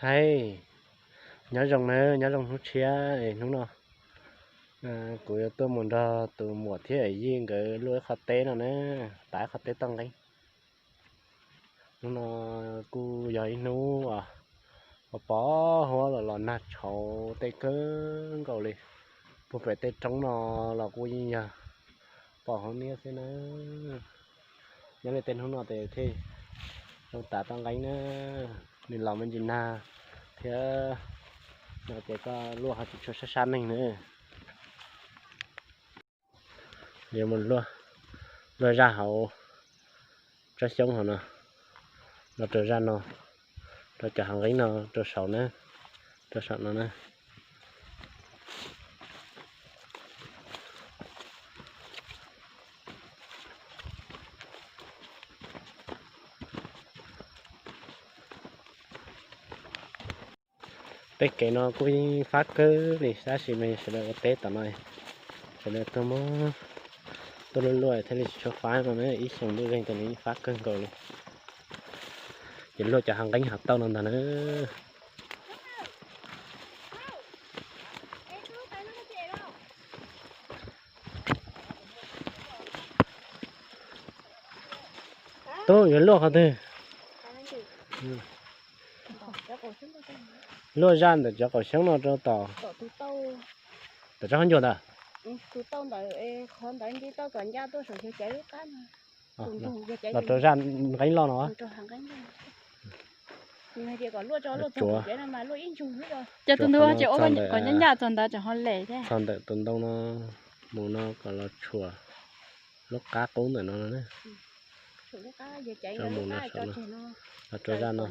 Hais, nyob zoo na, nyob zoo hnub tshiab es hnub no kuv yuav tuaj mus nrog tus muam thiab yij nkawd luaj ib qho teb no na, tav ib qho teb toj nqeeb. Hnub no kuj yog ib hnub uas pos huab los los nag tshauv tej kawg nkaus li. Puag pem tej roob no los kuj yeej yog pos huab niab xwb na. Nyob li tej hnub no ces thiaj zoo tav toj nqeeb na, nws los me ntsis nag thiab no ces koj luaj ho tsis tshua sab sab neeg na. Yuav mus luaj zaj hauv tsob xyoob hauv no, los rau zaj no, rau cov hav nqeeb no rau saum na, rau saum no na. Peb kev no kuj yeej fab kawg li, tab sis mas sawv daws ua teb tom no, sawv daws tuaj muab, tuaj luaj luaj thiaj li tsis tshua fab no na, ib xyoo ntuj zeeg tas li fab kawg nkaus li. Ces luaj cov hav nqeeb hav tauj no ntag na. Tub yuav luaj qhov twg? Luaj zaj ntawm cov qaum xyoob no rau tom, tom tsob qhob ncuag ntawd. Los rau zaj nqeeb loj no. Ces tus ntug ces ua kom ncaj ncaj txog ntawd tseem ho lem thiab. Txog ntawm tus ntoo no mus no kom los tshuam lub qab qub ntawm no na. Mus no, los rau zaj no.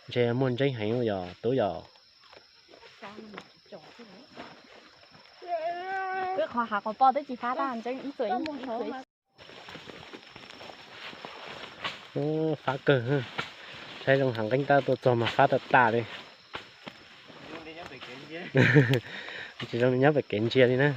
Ntshe muaj ntseeb heev yog tub yog. Wb qhov hav qhov poj twb tsis fab tag, ntseeb ib txwm ib txwm. Fab kawg, saib zoo hav nqeeb tab tuaj txog mas fab tag tas li. Tsis zoo li nyob pem kev ntsia li na.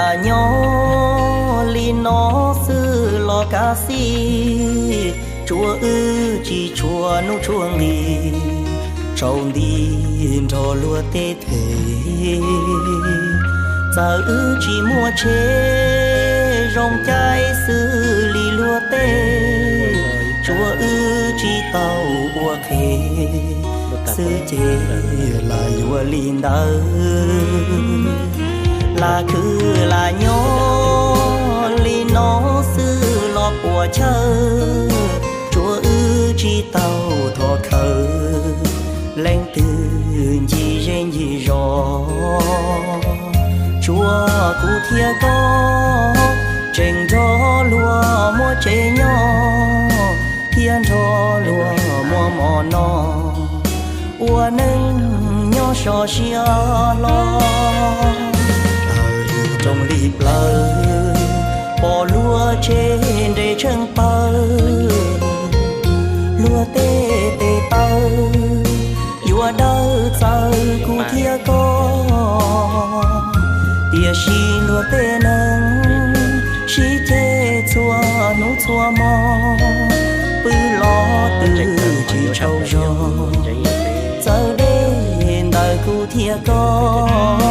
Lam nyob li no xwb los kav xij, tsuav wb tsis tshua hnub tshua nqis, tsaus nti nrog luag tej them. Txawm wb tsis muaj tsheb zoo caij xws li luag tej, tsuav wb tsis tau ua qhev xwb ces lam yuav li ntawd. Lam khwv lam nyob li no xwb los puas chawj, tsuav wb tsis tau thov khawv, leej twg ncig zej ncig zos. Tsuav kuv thiab koj tseem nrog luag muaj tsev nyob, thiab nrog luag muaj mov noj, ua neej nyob sov siab hlo. Rooj li plawv pom luag tsev nres tsheej pawg, luag tej tes taw yuav dawb txawv kuv thiab koj, tiam sis luag tej neeg sib ceg txhua hnub txhua hmo, pw los twb tsis tsaug zog, txawv deb ntawm kuv thiab koj.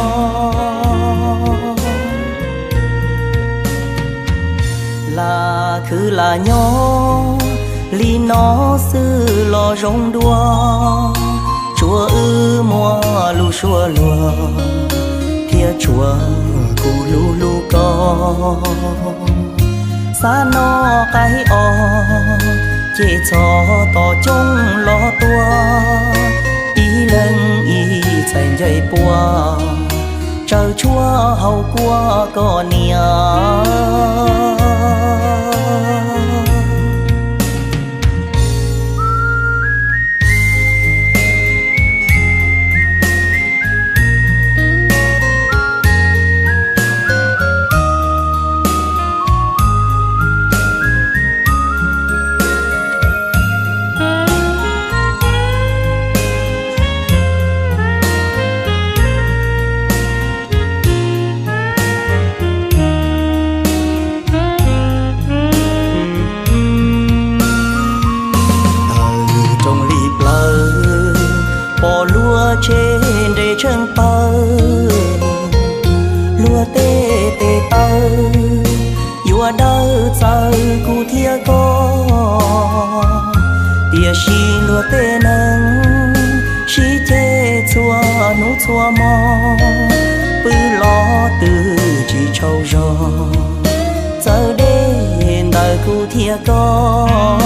Lam khwv lam nyob li no xwb los zoo dua, tsuav wb muaj lus suab luag, thiab tsuav kuv hlub hlub koj. Xav noj qaib os, ces txhob tos coob los tua, ib leeg ib txhais ncaws pua, tsaws tshuaj haus kua koj niam. Taws rooj li plawv pom luag tsev nres tsheej pawg, luag tej tes taw yuav dawb txawv kuv thiab koj, tiam sis luag tej neeg sib ceg txhua hnub txhua hmo, pw los twb tsis tsaug zog, txawv deb ntawm kuv thiab koj.